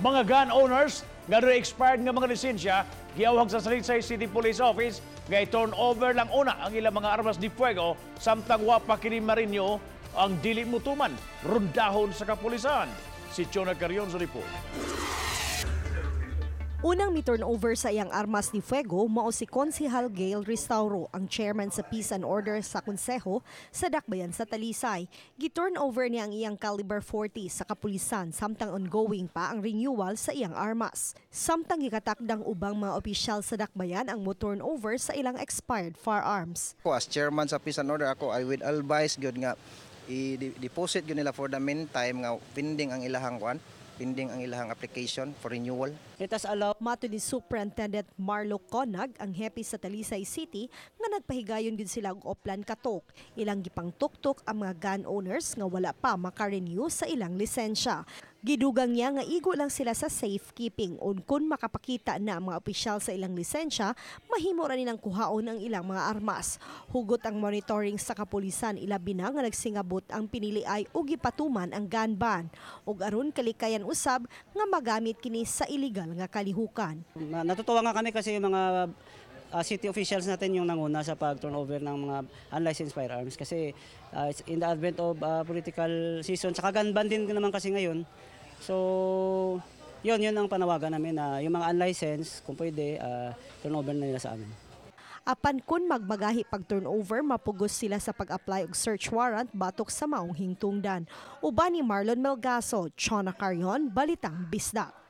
Mga gun owners nga dunay expired nga mga lisensya giawhag sa Talisay City Police Office nga i-turn over lang una ang ilang mga armas de fuego samtang wa pa kini ma-renew. Ang dili mutuman, rundahon sa kapulisan. Si Chona Carion sa report. Unang mi-turnover sa iyang armas de fuego mao si Konsehal Gail Restauro, ang chairman sa Peace and Order sa Konseho sa Dakbayan sa Talisay. Gi-turnover niya ang iyang caliber 40 sa kapulisan samtang ongoing pa ang renewal sa iyang armas. Samtang gikatakdang ubang mga opisyal sa Dakbayan ang mo turnover sa ilang expired firearms. Ako as chairman sa Peace and Order ako, I would advise gyud nga i-deposit gyud nila for the meantime nga pending ang ilahang kwan, pending ang ilahang application for renewal. Let us allow Mato ni Superintendent Marlo Conag, ang hepe sa Talisay City, nga nagpahigayon gid sila og Oplan Katok. Ilang gipangtuktok ang mga gun owners nga wala pa maka-renew sa ilang lisensya. Gidugang niya nga igo lang sila sa safekeeping ug kung makapakita na ang mga opisyal sa ilang lisensya, mahimo ra nilang kuhaon ang ilang mga armas. Hugot ang monitoring sa kapulisan, ilabi na nga nagsingabot ang piniliay ug gipatuman ang gun ban. Ug aron kalikayan usab nga magamit kini sa illegal nga kalihukan. Natutuwa nga kami kasi yung mga city officials natin yung nanguna sa pag-turnover ng mga unlicensed firearms kasi it's in the advent of political season, saka gun ban din naman kasi ngayon. So, yun ang panawagan namin na yung mga unlicensed, kung pwede, turnover na nila sa amin. Apan kung magbagahi pag turnover, mapugos sila sa pag-apply og search warrant batok sa maong hingtungdan. Uban ni Marlon Melgaso, Chona Carion, Balitang Bisdak.